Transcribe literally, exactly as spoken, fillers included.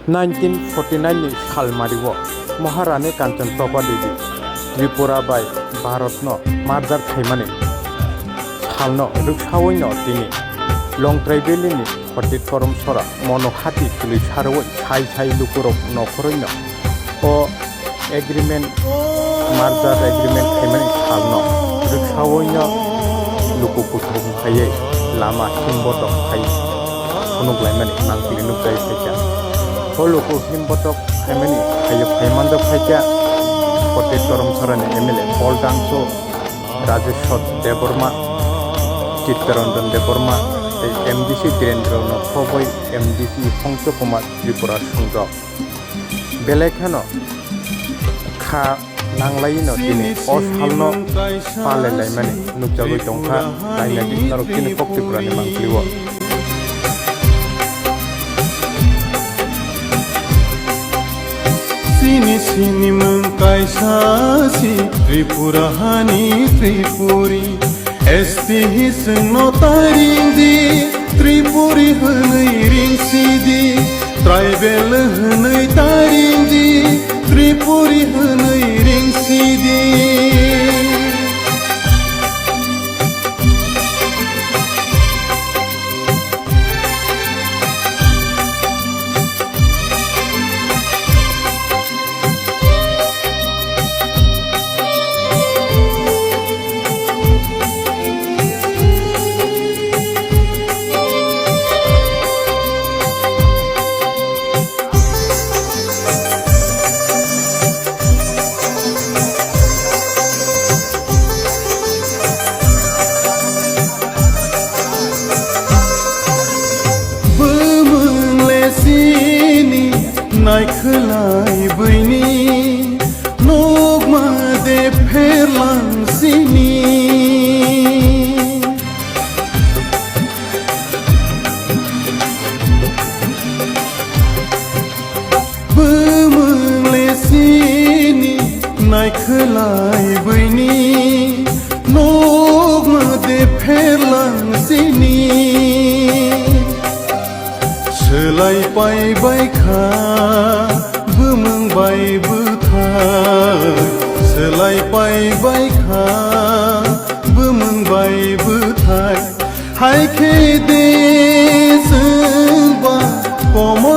Nineteen forty nine ni salmario Maharani Kanchan Prabha Devi Tripura bai Bharatno marjar khaimani salno rwksaoino tini Longtrai Valley ni Hotit Korom Sora mono hati kwlwi sarwi sai sai lukurok nokhorwino o agreement, merger agreement khaimani salno rwksaoino luku kuthum khaiwi lama himbotok khai phunuk laimani mangpili nukjagwi phaikha. O luku himbotok khaimani phaio phai manjak phaikha Hotit Korom Sorani M L A Paul Dangso, Rajeshwar Debbarma, Chittaranjan Debbarma tei M D C Dhirendra no khobwi M D C Hongso Kumar Tripura swngjak. Belai kheno kha nanglaino tini o salno pale laimani nukjagwi tongkha, naina di norok chini kok Tripurani mangpili o. Sini sini mwng kaisa si Tripura hani Tripuri. S T hi chwngno taring di, Tripuri hwnwi ring si di. Tribal hwnwi taring di, Tripuri hwnwi ring si di. Bumung le sini naikhwlai bwini, nokma de pherlang sini. Bumung le sini naikhwlai bwini, nokma de pherlang sini. Swlai pai bai kha bumung bai bwthai, swlai pai bai kha bumung bai bwthai. Hai khe de chwng ba komo